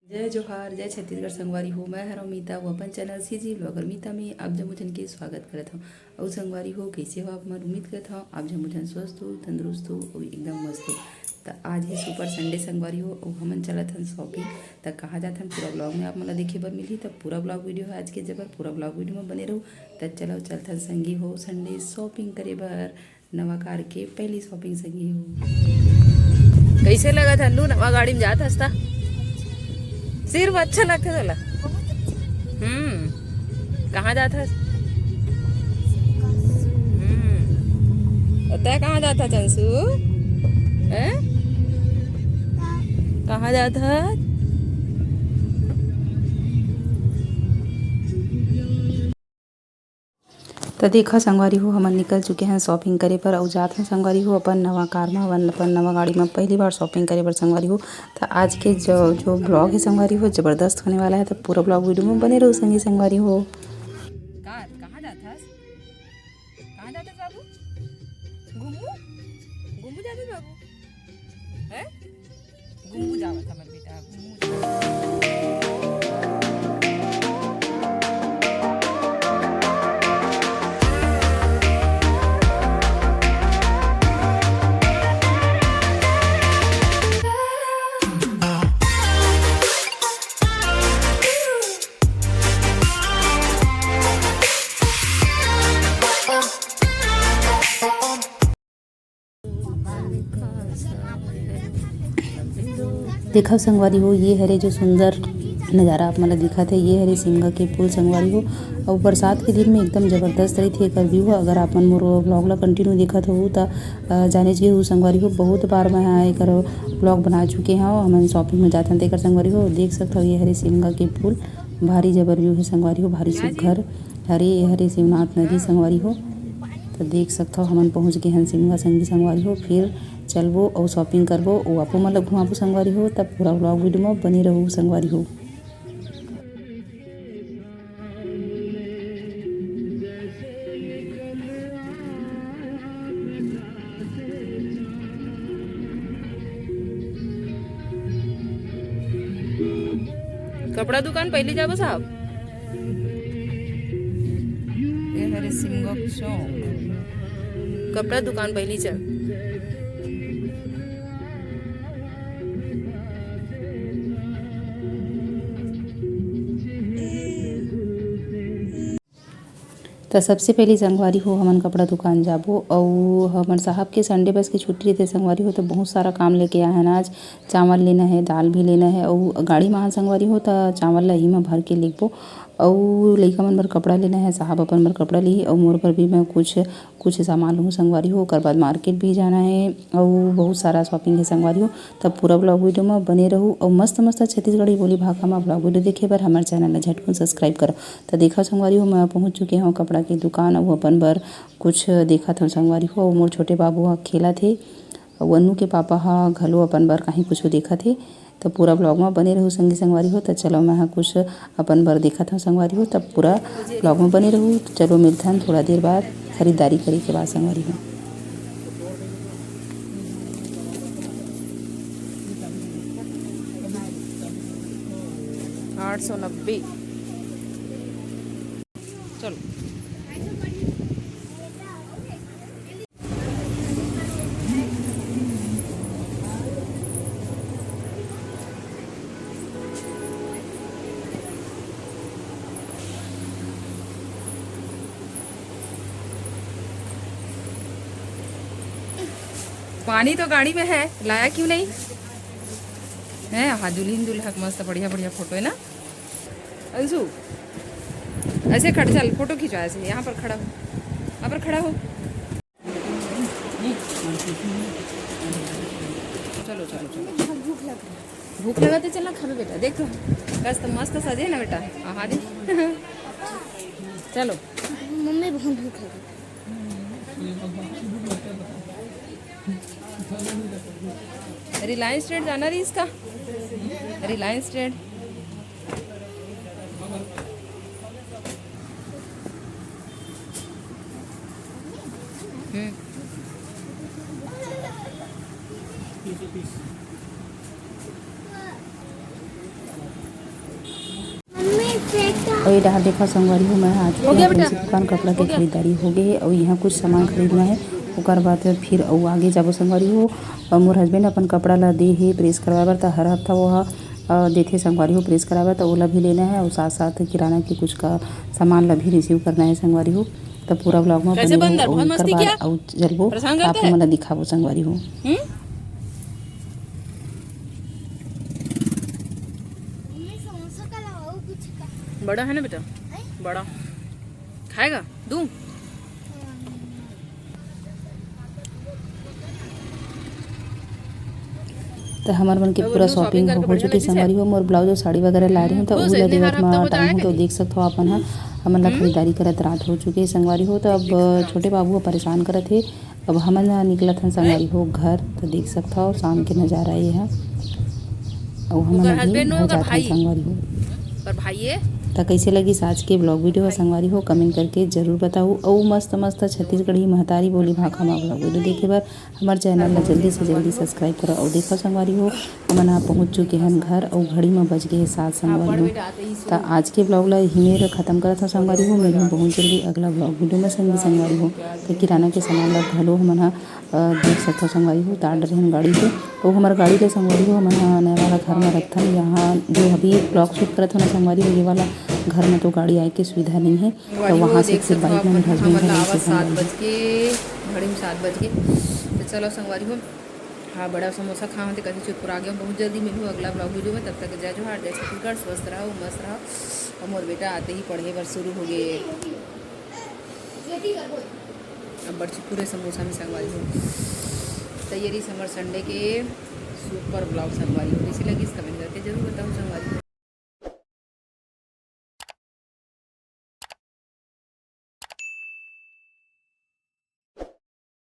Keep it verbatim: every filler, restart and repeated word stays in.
जय जोहार, जय छत्तीसगढ़ संगवारी हो। मैं हरव मीता, वो अपन चैनल सीजी ब्लॉगर मीता में आप जम्मो झन के स्वागत करत हव। अउ संगवारी हो, कइसे हो आप मन? उम्मीद करत हव आप जम्मो झन स्वस्थ हो, तंदुरुस्त हो अउ एकदम मस्त हो। त आज हे सुपर संडे संगवारी हो, अउ हमन चलत हन शॉपिंग। त कहाँ जात हन, पूरा ब्लॉग में आप मन ला देखे बर मिलही। त पूरा ब्लॉग वीडियो हे आज के जबर, पूरा ब्लॉग वीडियो में बने रहू। त चलो चलत हन संगी हो संडे शॉपिंग करे बर। नवा कार के पहली शॉपिंग संगी हो। कइसे लगत हे अन्नू, नवा गाड़ी में जात हस त? सिर्फ अच्छा लगथे तोला? हम्म। कहाँ जात हस? हम्म। अउ तैं कहाँ जात हस अंशु? हैं? कहाँ जात हस? त देखा संगवारी हो, हमन निकल चुके हन शॉपिंग करे बर अउ जात हन संगवारी हो अपन नवा कार म, अपन, अपन नवा गाड़ी म पहली बार शॉपिंग करे बर संगवारी हो। त आज के जो, जो ब्लॉग हे संगवारी हो, जबरदस्त होने वाला हे, त पूरा ब्लॉग वीडियो में बने रहू संगी संगवारी हो। कार, कहाँ जात हस? कहाँ जात हस बाबू? घुमू? घुमू जाबे बाबू? हैं? घुमू जावत हमर बेटा, घुमू जावत। देखव संगवारी हो, ये हरे जो सुंदर नज़ारा आप मन ल दिखत हे, ये हरे सिमगा के फूल संगवारी हो। अउ बरसात के दिन में एकदम जबरदस्त रहिथे एकर व्यू ह। अगर आप मन मोर व्लॉग ल कंटिन्यू देखत हो त, अ, जानेच गे हो संगवारी हो, बहुत बार मैं ह एकर व्लॉग बना चुके हव। हमन शॉपिंग में जाथन तेकर संगवारी हो, देख सकत हव ये हरे सिमगा के फूल, भारी जबर व्यू हे संगवारी हो, भारी सुघर हरे, ये हरे शिवनाथ नदी संगवारी हो। त देख सकत हव हमन पहुँच गे हन सिमगा संगी संगवारी हो। फिर चलबो अउ शॉपिंग करबो, अउ आपो मन ल घुमाबो संगवारी हो। त पूरा व्लॉग वीडियो में बने रहू संगवारी हो। कपड़ा दुकान पहली जाबो साहब। ये हरे सिमगा चौक, कपड़ा दुकान पहली चल। त सबसे पहली संगवारी हो, हमन कपड़ा दुकान जाबो। अउ हमर साहब के संडे बस के छुट्टी रहिथे संगवारी हो, त बहुत सारा काम लेके आए हन आज। चावल लेना हे, दाल भी लेना हे, अउ गाड़ी म आन संगवारी हो, त चावल ल इही म भर के लेगबो। अउ लइका मन बर कपड़ा लेना हे, साहब अपन बर कपड़ा लिही, अउ मोर बर भी मैं कुछ, कुछ सामान लूहूँ संगवारी हो। ओकर बाद मार्केट भी जाना हे, अउ बहुत सारा शॉपिंग हे संगवारी हो। त पूरा व्लॉग वीडियो म बने रहू, अउ मस्त मस्त छत्तीसगढ़ी बोली भाखा म व्लॉग वीडियो देखे बर हमर चैनल ल झटकुन सब्सक्राइब करव। त देखव संगवारी हो, मैं पहुँच चुके हव कपड़ा के दुकान, अउ अपन बर कुछ देखत हव संगवारी हो। अउ मोर छोटे बाबू ह खेलत हे, अउ अन्नू के पापा ह घलो अपन बर कहीं कुछ देखत हे। त पूरा व्लॉग म बने रहू संगी संगवारी हो। त चलो, मैं ह कुछ अपन बर देखत हव संगवारी हो, त पूरा व्लॉग म बने रहू। त चलो, मिलथन थोड़ा देर बाद, खरीदारी करे के बाद संगवारी हो। आठ सौ नब्बे। चलो। पानी तो गाड़ी में है, लाया क्यों नहीं? है, हाँ, दुल्हन दुल्हा के मस्त बढ़िया बढ़िया फोटो है ना अंशु? ऐसे खड़, चल, फोटो खिंचवा, ऐसे यहाँ पर खड़ा हो, यहाँ पर खड़ा हो। चलो, चलो, चलो। बहुत भूख लग रहा है। भूख लगा तो चलना खाबे बेटा, देख तो। कस तो मस्त सजे ना बेटा। आहा दे। चलो। मम्मी बहुत भूख लगी। रिलायंस ट्रेड जाना रही इसका। रिलायंस ट्रेड। हम्म। अउ ये डहर देखा संगवारी हो, मैं आ चुके हंव अपन से दुकान, कपड़ा के खरीदारी हो गे हे अउ यहाँ कुछ सामान खरीदना हे, ओकर बाद फिर अउ आगे जाबो संगवारी हो। अउ मोर हस्बैंड अपन कपड़ा ला दे हे प्रेस करवाए बर, त हर हफ्ता वो ह, अ, देथे संगवारी हो प्रेस कराए बर, त ओला भी लेना हे अउ साथ साथ किराना के कुछ का सामान ला भी रिसीव करना हे संगवारी हो। त पूरा व्लॉग में बने रहू अउ एकर बाद अउ चलबो, आप मन ला दिखाबो संगवारी हो। बड़ा है ना बेटा, बड़ा खाएगा दू। त हमर मन के पूरा शॉपिंग हो चुके संगवारी हो। मोर ब्लाउज अउ साड़ी वगैरह ला रही हूँ, त उही ला देवत म टांग हूँ। त देख सकत हो आप मन ह, हमन ला खरीदारी करत रात हो चुके हे संगवारी हो। त अब छोटे बाबू ह परेशान करत हे, अब हमन ह निकलत हन संगवारी हो घर। त देख सकत हो शाम के नजारा ये ह, अउ हमन अभी घर जात हन संगवारी हो। त कइसे लगिस आज के ब्लॉग वीडियो ह संगवारी हो, कमेंट करके जरूर बताहू। अउ मस्त मस्त छत्तीसगढ़ी महतारी बोली भाखा मा ब्लॉग वीडियो देखे बर हमर चैनल ला जल्दी से जल्दी सब्सक्राइब करो। अउ देखो संगवारी हो, हमन ह पहुँच चुके हन घर अउ घड़ी म बज गे हे सात संगवारी हो। त आज के ब्लॉग ला इही मेर खत्म करत हव संगवारी हो। मिलहूँ बहुत जल्दी अगला ब्लॉग वीडियो में संगी संगवारी हो। त किराना के सामान ला घलो हमन ह, अ, देख सकथव संगवारी हो, उतार डरे हन गाड़ी से। अउ हमर गाड़ी ला संगवारी हो हमन ह नया वाला घर म रखथन। यहाँ जो अभी ब्लॉग शूट करत हन संगवारी हो, ये वाला घर म तो गाड़ी आए के सुविधा नइ हे। त वहाँ से फिर बाइक में हस्बैंड ह लेके घड़ी में सात बज गे। त चलो संगवारी हो, हाँ, बड़ा समोसा खाए हंव, त कति चुरपुरा गे हंव। बहुत जल्दी मिलहूँ अगला ब्लॉग वीडियो में। तब तक जय जोहार, जय छत्तीसगढ़, स्वस्थ रहो, मस्त रहो। अउ मोर बेटा आते ही पढ़े बर शुरू हो गे। अब बड़ची पूरे समोसा में संगवारी हो। त ये रहिस हमर संडे के सुपर ब्लॉग संगवारी हो। कइसे लगिस कमेंट करके जरूर बताहू संगवारी हो।